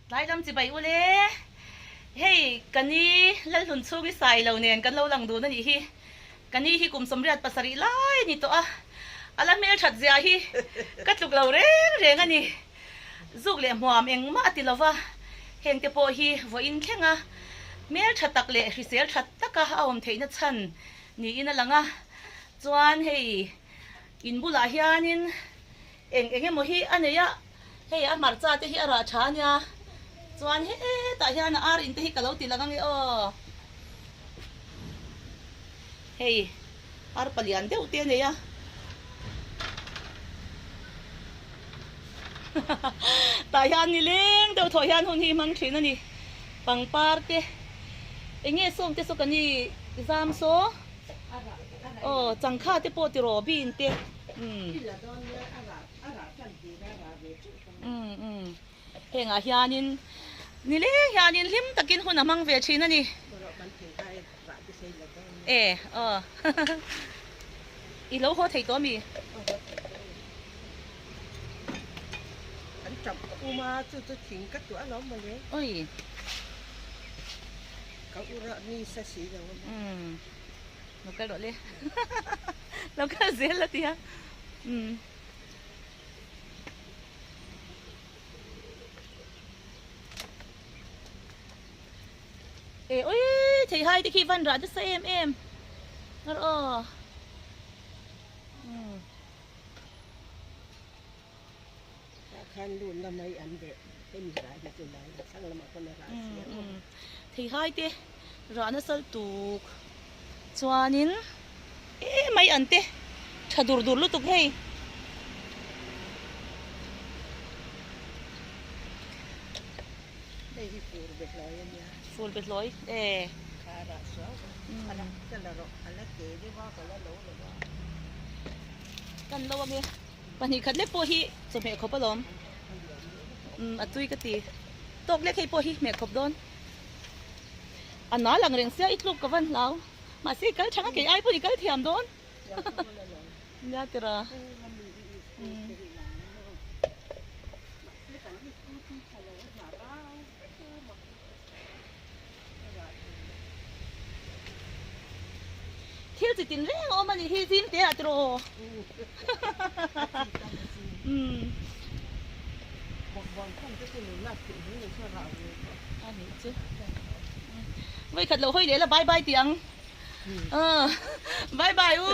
Tlai lam chibai ule. Hei ka ni Lalhlun chhung i sai lo nen kan lo lang dun a nih hi. Ka ni hi kum 87 lai a ni tawh a, a la hmelthat zia hi ka tluk lo reng reng a ni. Zuk leh hmuam engmah a ti lo va, heng te pawh hi vawiin thleng a, hmeltha tak leh hrisel tha taka a awm theihna chhan niin a lang a. Chuan hei in bulah hianin eng eng emaw hi a nei a, hei a hmarcha te hi a rah tha a nia, chuan hetah hian a ar in te hi ka lo ti lang ange aw. Hei ar palian deuh te a nei a. Tah hian nileng deuh thawh hian hun hi hmang thin a ni. Pangpar te eng nge sawng te saw ka ni zam saw aw changkha te pawh ti raw bean te umm umm umm hengah hianin nileng hianin hlim takin hun a hmang ve thin a ni. E aw i lo haw thei tawh ami? An tap ka um a chu chu thing ka tuah alawm mawle. Oi. Ka ura ni sa si lo a. Umm. Lo kal rawh le. Lo kal zel la tia. Umm. E oi thei hai te khi van rah nasa em em ngar aw umm. Tah khan lut na mai an beh hemi rah hi chu lai a thlang lamah pawn a rah si ang umm thei hai te rah nasa lutuk chuanin e mai an te tha dur dur lutuk hei. Hei hi fur be hlawi a nia. Fur be hlawi e. Kha a rah suau a. A la ka la rawh a la te deuh a ka la lo lo a. Kan lo ange. Pahnih khat lek pawh hi chawhmeh khawp alawm. Umm a tui ka ti. Tawk lek hei pawh hi hmeh khawp dawn. A na lang reng sia i tluk ka van hlau. Mahse i kal thang a kei ai pawh i kal thiam dawn. Nia tira. Umm. Thil chi tin reng a awm a nih hi zim te ah tiraw aw. Vawi khat lo hawi leh la bye bye tih ang. Bye bye u.